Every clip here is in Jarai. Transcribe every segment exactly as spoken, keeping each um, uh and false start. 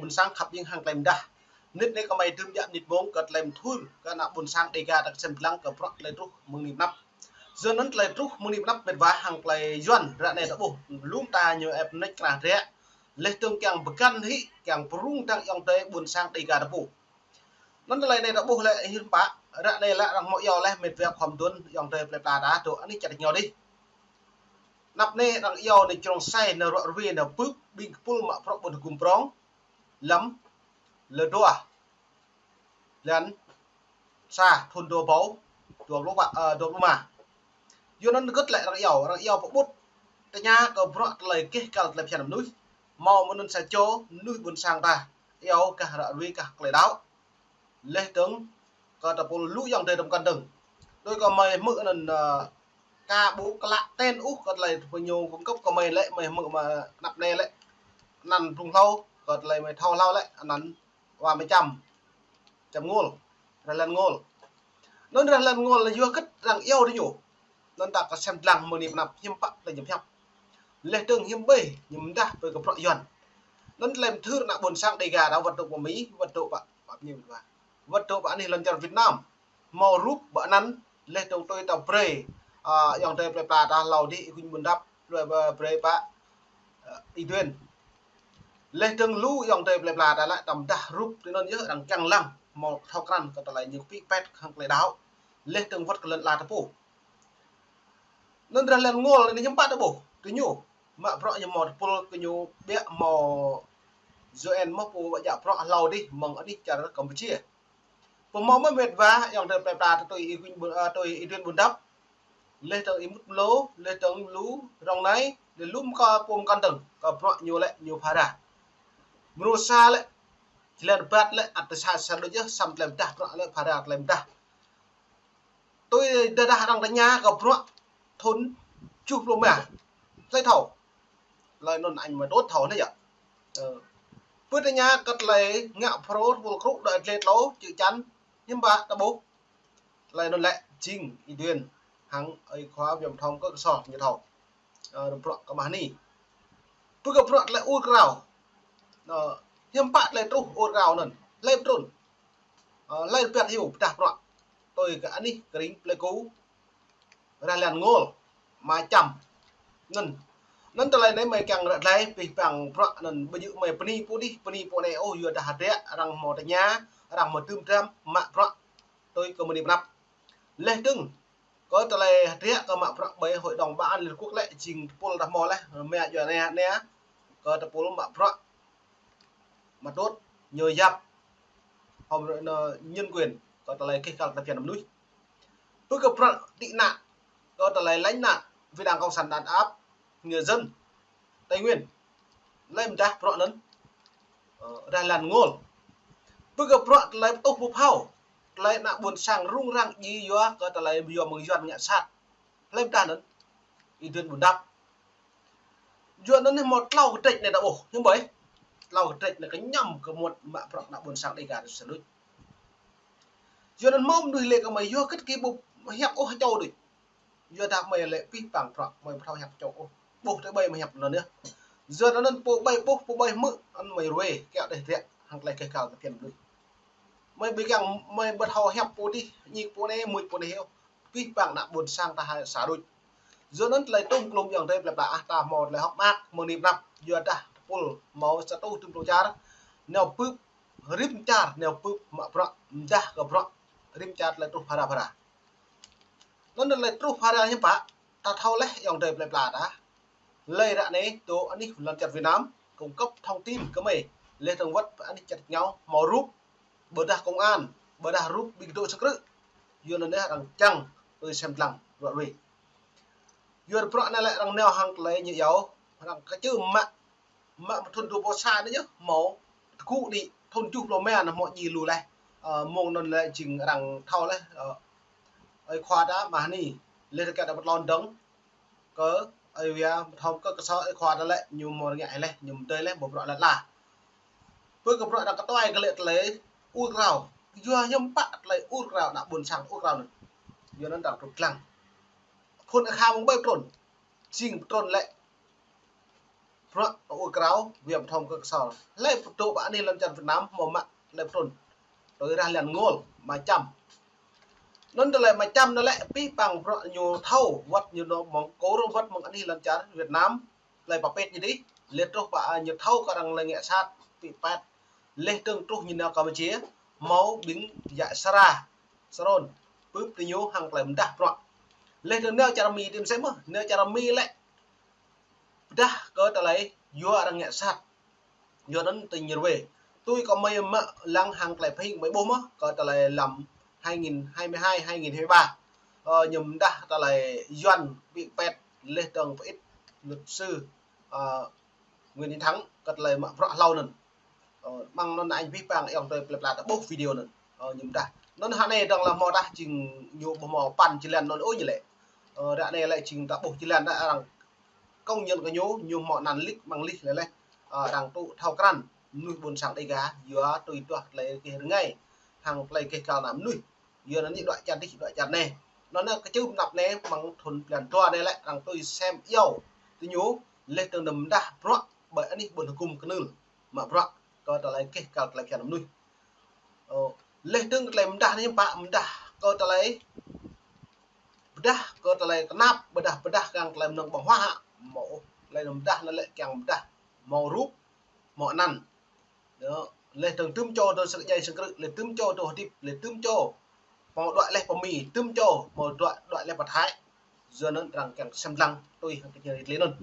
ƀuôn sang khăp ƀing hăng tơlơi mơdah. Mơnit anai kơmơi dưm djă mơnit mông kơ tơlơi mơthưr kơ ană ƀuôn sang Dêga ta kơsem lăng kơ bruă tơlơi truh mơ̆ng anai pơ anăp. Yua anŭn tơlơi truh mơ̆ng anai pơ anăp mĕt wa hăng tơlơi Yuan ră anai ta ƀuh lŏm ta ñu ĕp nĕč krah rĕ. Laih dơ̆ng kiăng pơkăn hĭ, kiăng pơrŭng tăng ayŏng adơi ƀuôn sang Dêga ta pô. Anŭn tơlơi anai ta ƀuh lĕ hiư̆m pă, ră anai lĕ arăng hmâo iâu laih mĕt wa khŏm dŭn ayŏng adơi plơi pla ta dŏ anih čar ñu dih. Anăp anai arăng iâu anai črông sai, anai ruă ruê, anai bưp ƀing kơpul mă bruă ƀôn hơgŭm prong, lăm lơ dua, lăn sa thun dua rơbâo dua pluh pă, ơ, dua pluh rơma. Yua anŭn hơgĕt lĕ arăng iâu, arăng iâu pơƀut tơña kơ bruă tơlơi keh kăl tơlơi phiăn mơnuih. Hmâo mơ̆ng anŭn sa čô mơnuih ƀuôn sang ta iâu kah ră ruê kah tơlơi đaŏ. Laih dơ̆ng kơ tơpul lu ayŏng adơi tơm kăn dơ̆ng. Tui kơ mơi hmư̆ anŭn, ơ, ka ƀu klă ten ôh kơ tơlơi pơñu cung cấp kơ mơi lĕ, mơi hmư̆ mă anăp anai lĕ anăn blung hlâo, kơ tơlơi mơi thâo hlâo lĕ anăn wa mơi Čăm, Čăm Ngol, Rơlan Ngol. Anŭn Rơlan Ngol lĕ yua hơgĕt arăng iâu tơ ñu. Anŭn ta kơsem lăng mơ̆ng anai pơ anăp hiư̆m pă tơlơi ñu pơhiăp. Laih dơ̆ng hiư̆m ƀơi ñu mơdah ƀơi kơ bruă Yuan. Anŭn tơlơi mơthưr ană ƀuôn sang Dêga ta wơ̆t dŏ pơ Mi, wơ̆t dŏ pơ, pơ ñu wa, wơ̆t dŏ pơ anih lŏn čar Việt Nam. Hmâo rup ƀơi anăn, laih dơ̆ng tui ta brơi, ơ, ayŏng adơi plơi pla ta hlâo dih Y Quynh Buôn Đăp, brơi, brơi pơ, ơ, Y Duen. Laih dơ̆ng lu ayŏng adơi plơi pla ta lĕ ta mơdah rup tui anŭn yơh arăng kiăng lăng, hmâo thâo krăn kơ tơlơi ñu pĭ pĕt hăng tơlơi đaŏ. Laih dơ̆ng wơ̆t kơ lŏn ala ta pô. Anŭn Rơlan Ngol anai hiư̆m pă ta ƀuh, tơ ñu mă bruă ñu hmâo tơpul kơ ñu ƀiă hmâo Yuan mơ̆ pô ƀă djă bruă hlâo dih mơ̆ng anih čar Campuchia. Pơhmâo mơ̆ mĕt wa ayŏng adơi plơi pla ta tui Y Quynh Buôn, ơ, tui Y Duen Buôn Đăp. Laih dơ̆ng Y Mut Mlô, laih dơ̆ng lu rŏng anai, laih lu mơkă pô mơkăn dơ̆ng, kơ bruă ñu lĕ ñu phara. Mrô sa lĕ, jơlan rơbat lĕ, ăt tơ sa sa đôč yơh, săm tơlơi mơdah bruă lĕ phara tơlơi mơdah. Tui tơdah arăng tơña kơ bruă thun tơjuh pluh rơma. Tơlơi thâo. Tơlơi anŭn añ mă đôč thâo anai yơh. Ơ. Pơ tơña kơ tơlơi ngă phrâo tơpul krŭ đơi tơlơi tlâo, čư̆ čan, hiư̆m pă ta ƀuh. Tơlơi anŭn lĕ jing Y Duen hăng ơi khua Viêm Thom kơ kơsol ñu thâo. Ơ, bruă kơ mah anai. Pơ kơ bruă tơlơi ur krao. Ơ, hiư̆m pă tơlơi truh ur krao anŭn. Tơlơi pơtrŭn. Ơ, tơlơi rơbat hyu pơdah bruă. Tui kơ anih kơring Pleiku, Rơlan Ngol, mă Čăm. Anŭn. Anŭn tơlơi anai mơi kiăng ră tơlơi pih păng bruă anŭn ƀu djơ̆ mơi bơni pô dih, bơni pô anai ôh, yua dah hơdră arăng hmâo tơña, arăng hmâo dưm dram mă bruă tui kơ mơnit pơ anăp. Laih dơ̆ng kơ tơlơi hơdră kơ mă bruă ƀơi Hội đồng Bảo an Liên Hợp Quốc lĕ jing tơpul ta hmâo laih, mă yua anai, anai, kơ tơpul mă bruă mă đôč ñu yap hŏm anŭn nhân quyền kơ tơlơi keh kăl tơlơi phiăn mơnuih. Pơ kơ bruă tị nạn, kơ tơlơi lánh nạn vì Đảng Cộng sản đàn áp người dân Tây Nguyên. Tơlơi mơdah bruă anŭn, ơ, Rơlan Ngol. Pơ kơ bruă tơlơi pơtuh pơphao, tơlơi ană ƀuôn sang rŭng răng djai yua kơ tơlơi yua mơ̆ng Yuan ngă sat. Tơlơi mơdah anŭn, Y Duen Buôn Đăp. Yua anŭn anai hmâo tlâo kơtrĕč anai ta ƀuh, hiư̆m ƀơi. Tlâo kơtrĕč anai kơñăm kơ mŭt mă bruă ană ƀuôn sang Dêga ta sa đôč. Yua anŭn hmâo mơnuih lĕ kơ mơi yua hơgĕt kơ ƀu hiăp ôh hơčâo đôč. Yua dah mơi lĕ pih păng bruă, mơi ƀu thâo hiăp hơčâo ôh. Ƀuh tơ ƀơi mơi hiăp anŭn yơh. Yua anŭn pô ƀơi ƀuh, pô ƀơi hmư̆, anŭn mơi ruai, kiăng đeh rĕ hăng tơlơi keh kăl tơlơi phiăn mơnuih. Mơi ƀu kiăng, mơi ƀu thâo hiăp pô dih, ñik pô anai, mŭt pô anai hyu. Pih păng ană ƀuôn sang ta hai sa đôč. Yua anŭn tơlơi tŭm klum ayŏng adơi plơi pla ah ta hmâo tơlơi hơ̆k mơak mơ̆ng anai pơ anăp, yua dah tơpul hmâo sa rơtuh tơm pluh čar, nao bưp rĭm čar, nao bưp mă bruă, mơdah kơ bruă rĭm čar tơlơi truh phara phara. Anŭn tơlơi truh phara hiư̆m pă, ta thâo laih ayŏng adơi plơi pla ta. Tơlơi ră anai dŏ anih lŏn čar Việt Nam cung cấp thông tin kơ mơi, laih dơ̆ng wơ̆t anih čar ñu hmâo rup, ƀôdah công an, ƀôdah rup ƀing dŏ sơkrư̆. Yua anŭn yơh arăng čang tui sem lăng ruă ruê. Yua bruă anai lĕ arăng nao hăng tơlơi ñu iâu, arăng kơčưm mă, mă thun dua rơbâo sa anai yơh hmâo tơgŭ đĭ, thun tơjuh pluh rơma anŭn hmâo djai lu laih. Ơ, mơ̆ng anŭn lĕ jing arăng thâo laih, ơ, ơi khua ta mah anai, laih rơkơi ta pơtlon dơ̆ng kơ ơi wa thom kơ kơsol ơi khua ta lĕ ñu hmâo rơngiă laih, ñu mơdơi laih, ƀu bruă lăt la. Pơ kơ bruă arăng kơtuai kơ lĕ tơlơi ur krao. Yua hiư̆m pă tơlơi ur krao, ană ƀuôn sang ur krao anŭn. Yua anŭn arăng trŭn lăng. Phŭn akha mơ̆ng ƀơi pơtrŭn. Jing pơtrŭn lĕ Bruă ur krao, wia pơthom kơ Ksor. Hlơi pơtô ƀă anih lŏn čar Việt Nam, hmâo mă hlơi pơtrŭn. Tui rah lăn ngôl, mă čăm. Anŭn tơlơi mă čăm anŭn lĕ pih pang bruă ñu thâo, wăt ñu nao mơ̆ng kôr, wăt mơ̆ng anih lŏn čar Việt Nam, tơlơi pơpĕt ñu dih, lĕ truh ƀă ñu thâo kơ arăng lĕ ngă sat, pĭ pet, lĕ tơ̆ng truh ñu nao Campuchia, hmâo ƀing djă sara, srôn, pưp tơ ñu hăng tơlơi mơdah bruă. Lĕ tơ̆ng nao čar Mi tĭm sem mơ̆, nao čar Mi lĕ pơdah kơ tơlơi yua arăng ngă sat. Yua anŭn tơ ñu ruai. Tui kơ mơi mă lăng hăng tơlơi pơhing mơi ƀuh mơ̆, kơ tơlơi lăm hai nghìn hai mươi hai, hai nghìn hai mươi ba. Ơ, ñu mơdah tơlơi Yuan pĭ pet lĕ tơ̆ng pơit luật sư, ơ, Nguyễn Đình Thắng, kơ tơlơi mă bruă hlâo anŭn. Ơ, mơ̆ng anŭn anh pih pang ayŏng adơi plơi pla ta ƀuh video anŭn. Ơ, ñu mơdah. Anŭn hă anai dơ̆ng lăm hmâo tah jing ñu ƀu hmâo păn jơlan anŭn ôh ñu lĕ. Ơ, ră anai lĕ jing ta ƀuh jơlan ta arăng công nhận kơ ñu, ñu hmâo anăn lih mơ̆ng lih lĕ lĕ. Ơ, arăng tŭ thâo krăn mơnuih ƀôn sang Đêga, yua tui tuah tơlơi keh rơngai, hăng tơlơi keh kal ană mơnuih. Yua anŭn ñu đuaĭ čar dih, đuaĭ čar anai. Anŭn anai kơ čư̆ pơnăp anai, mơ̆ng thŭn blan dua anai lĕ, arăng tui sem iâu tơ ñu, lĕ tơ̆ng nao mơdah bruă ƀơi anih ƀôn hơgŭm kơnưl, mă bruă kơ tơlơi keh kal tơlơi phiăn mơnuih. Ơ, lĕ tơ̆ng tơlơi mơdah anai pă mơdah kơ tơlơi, pơdah kơ tơlơi kơnap, pơdah, pơdah kiăng tơlơi mơnơ̆ng ƀơ̆ng huă hă, hmâo ôh, tơlơi mơdah anŭn lĕ kiăng mơdah hmâo rup, hmâo anăn. Yơh, lĕ tơ̆ng tŭm čô tơ sơ̆ djai sơ̆ krư̆, lĕ tŭm čô tơ hơdip, lĕ tŭm čô hmâo đuaĭ lĕ pơ Mi, tŭm čô hmâo đuaĭ, đuaĭ lĕ pơ Thái. Yua anŭn arăng kiăng sem lăng tui hăng kơ ñu rit lĕ anŭn.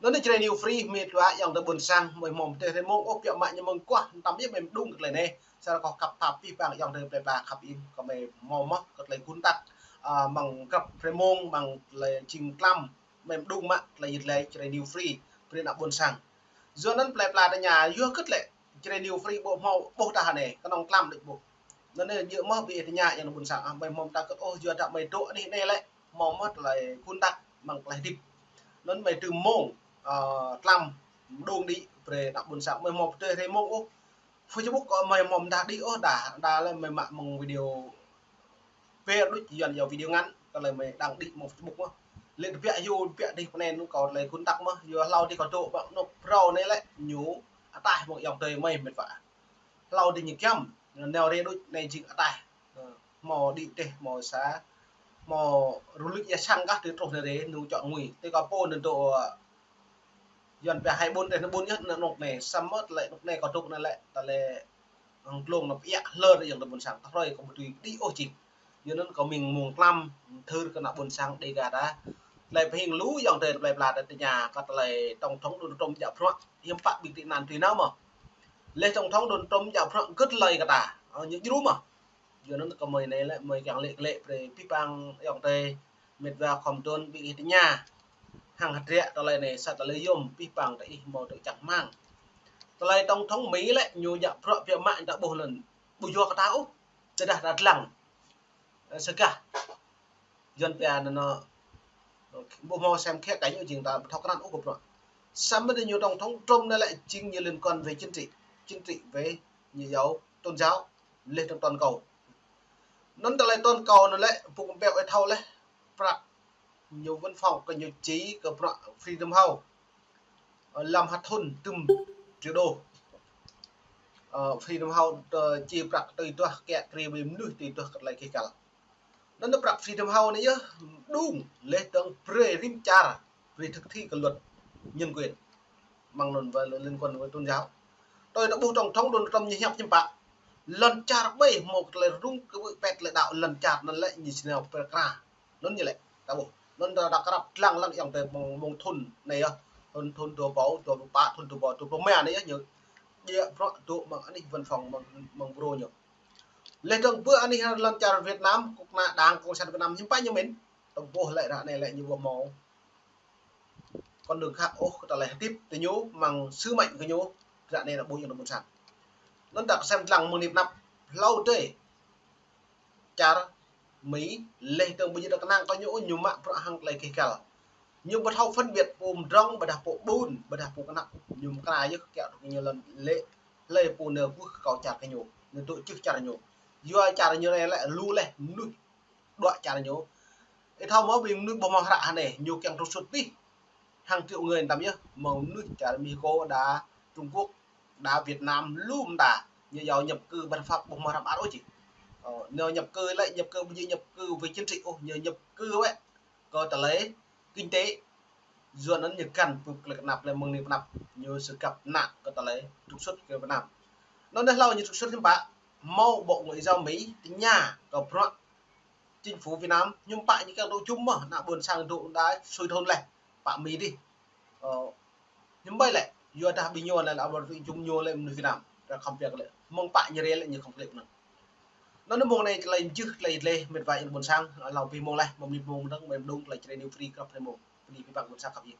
Anŭn anai Jrai New Free, mĕt wa ayŏng adơi ƀôn sang, mơi hmâo pơtê hrơi mông ôh, biă mă ñu mơ̆ng kuah, tơm yơh mơi mơđung kơ tơlơi anai. Sa rơkâo khăp pap pih pang ayŏng adơi plơi pla khăp ih, kơ mơi hmâo mơ̆ kơ tơlơi gun tăk, ơ, mơ̆ng grăp hrơi mông, mơ̆ng tơlơi jing tlam, mơi mơđung mă tơlơi yit lĕ Jrai New Free, brơi ană ƀôn sang. Yua anŭn plơi pla tơña, yua hơget lĕ Jrai New Free ƀu hmâo ƀuh tah anai, kơnơ̆ng tlam đôč ƀuh. Anŭn anai yơh mơ̆ ƀing ih tơña ayŏng adơi ƀôn sang, ah, mơi hmâo tah hơget ôh, yua dah mơi dŏ anih anai lĕ, hmâo mơ̆ tơlơi gun tăk, mơ̆ng tơlơi hơdip. Anŭn mơi tŭm mông, ơ, tlam, mơđung đĭ, brơi ană ƀôn sang, mơi hmâo pơtê hrơi mông ôh. Facebook kơ mơi hmâo mơdah đĭ ôh, dah, dah lĕ mơi mă mơ̆ng video pĕ đôč Yuan yua video ngăn, kơ tơlơi mơi đăng đĭ mơ̆ng Facebook mơ̆. Lĕ tơbiă yua tơbiă dih pơnên kơ tơlơi gun tăk mơ̆, yua hlâo dih kơ dŏ ƀă anŏ phrâo anai lĕ ñu ataih mơ̆ng ayŏng adơi mơi mĕt wa. Hlâo dih ñu giăm, nao rai đôč anai jing ataih. Ơ, hmâo đĭ teh, hmâo sa, hmâo rơluč ia sang kah tui truh anai rai, nung čŏ ngui. Tui kơ pô anŭn dŏ, ơ, Yuan pia hai ƀôn teh anŭn ƀôn yơh anŭn anŏ anai, samơ̆ tơlơi anŏ anai kơ dŏ anai lĕ, tơlơi hăng glông anŭn pơiă hlơr ayŏng adơi ƀôn sang, tơhrơi kơ ƀu tui đĭ ôh jing. Yua anŭn kơ mơ̆ng mông tlam, thâo kơ ană ƀôn sang Đêga ta. Tơlơi pơhing lu ayŏng adơi plơi pla ta tơña, kơ tơlơi tổng thống Donald Trump djă bruă, hiư̆m pă ƀing tị nạn tui nao mơ̆. Lĕ tổng thống Donald Trump djă bruă hơget tơlơi kơ ta, ơ, ñu djru mơ̆. Yua anŭn kơ mơi anai lĕ, mơi kiăng lĕ, lĕ brơi pih pang ayŏng adơi, mĕt wa khŏm dŏ ƀing ih tơña. Hăng hơdră tơlơi anai sa tơlơi yôm pih pang tơ ih hmâo tơ čang rơmang. Tơlơi tổng thống Mi lĕ ñu djă bruă biă mă ta ƀuh anŭn. Ƀu yua kơ ta ôh. Tơdah ta lăng. Ơ, sa gah. Yuan pia anŭn, ơ, ƀu hmâo sem khĕ kơ ñu jing ta ƀu thâo krăn ôh kơ bruă. Samơ̆ ñu tổng thống Trump anai lĕ jing ñu liên quan về chính trị. Chính trị về ñu yua tôn giáo. Lĕ tơ̆ng toàn cầu. Anŭn tơlơi toàn cầu anŭn lĕ, pŭk ƀĕ ơi thâo lĕ, prăk ñu văn phòng kơ ñu či kơ bruă Freedom House. Ơ, lăm hă thŭn tŭm triệu đô. Ơ, Freedom House, ơ, či prăk tui tuah kiă kriê ƀing mơnuih tui tuah kơ tơlơi keh kal. Anŭn prăk Freedom House anai yơh, mơđung, lĕ tơ̆ng brơi rĭm čar, brơi thực thi kơ luật nhân quyền. Mơ̆ng anŭn wơ̆t liên quan với tôn giáo. Tui ta ƀuh tổng thống Donald Trump ñu hiăp hiư̆m pă. Lŏn čar ƀai hmâo tơlơi rŭng kơ ƀơi pĕt lĕ đaŏ lŏn čar anŭn lĕ ñu či nao pơkra. Anŭn ñu lĕ, ta ƀuh. Anŭn ta, ta krăp lăng lăng ayŏng adơi mơ̆ng, mơ̆ng thŭn anai yơh. Thŭn, thŭn dua rơbâo, dua rơbâo pă, thŭn dua rơbâo, dua rơbâo rơma anai yơh ñu. Djă bruă dŏ mơ̆ng anih văn phòng mơ̆ng, mơ̆ng bureau ñu. Lĕ tơ̆ng ƀơi anih lŏn čar Việt Nam, kơnuk kơna Đảng Cộng sản Việt Nam hiư̆m pă ñu mĭn. Ta ƀuh lĕ ră anai lĕ ñu ƀu hmâo con đường khác ôh, kơ tơlơi hơdip tơ ñu, mơ̆ng sứ mệnh kơ ñu, ră anai ta ƀuh ayŏng adơi ƀôn sang. Anŭn ta kơsem lăng mơ̆ng anai pơ anăp, hlâo adih. Čar Mi, lĕ tơ̆ng ƀu djơ̆ ta kơnang kơ ñu, ñu mă bruă hăng tơlơi keh kal. Ñu ƀu thâo phân biệt pô mơdrŏng, ƀôdah pô ƀun, ƀôdah pô kơnăp, ñu mơkra yơh kiă truh kơ ñu lŏn lĕ, hlơi pô nao kwưh kơ čar kơ ñu, nao tŭ čih čar ñu. Yua čar ñu anai lĕ lu lĕ mơnuih đuaĭ čar ñu. Ih thâo mơ̆ ƀing mơnuih ƀu hmâo hră hă anai, ñu kiăng trục xuất pih. hàng triệu người tam yơh, mơ̆ng mơnuih čar Mexico, đa Trung Quốc, đa Việt Nam, lu mơta. Ñu yua nhập cư bất hợp pháp ƀu hmâo hrăm ăt ôh či. Ơ, ñu nhập cư lĕ, nhập cư ƀu djơ̆ nhập cư vì chính trị ôh, ñu nhập cư wơ̆t kơ tơlơi kinh tế. Yua anŭn ñu găn pơ̆k lĕ kơnăp lĕ mơ̆ng anai pơ anăp, ñu sơgăp nă kơ tơlơi trục xuất kơ Việt Nam. Anŭn anai hlâo ñu trục xuất hiư̆m pă, hmâo Bộ Ngoại giao Mỹ tơña kơ bruă chính phủ Việt Nam, hiư̆m pă ñu kiăng dŏ jum mơ̆n, ană ƀôn sang dŏ đa sui thun leh, pă Mi dih. Ơ, hiư̆m ƀơi lĕ, yua dah ƀing ñu lĕ, lĕ ƀu dŏ jum ñu lĕ mơnuih Việt Nam, ră khŏm pia lĕ, mơ̆ng pă ñu rê lĕ ñu khŏm klĕ mơ̆n. Anŭn mơ̆ng anai tơlơi mơjưh, tơlơi dleh, mĕt wa ƀôn sang, hlâo abih mơ̆ng leh, mơ̆ng mơnit mơ̆ng mơdơ̆ng, mơ̆ng mơdơ̆ng, tơlơi čơrê New Free Club anai mơ̆ng, bơni abih bang ƀôn sang khăp yơh.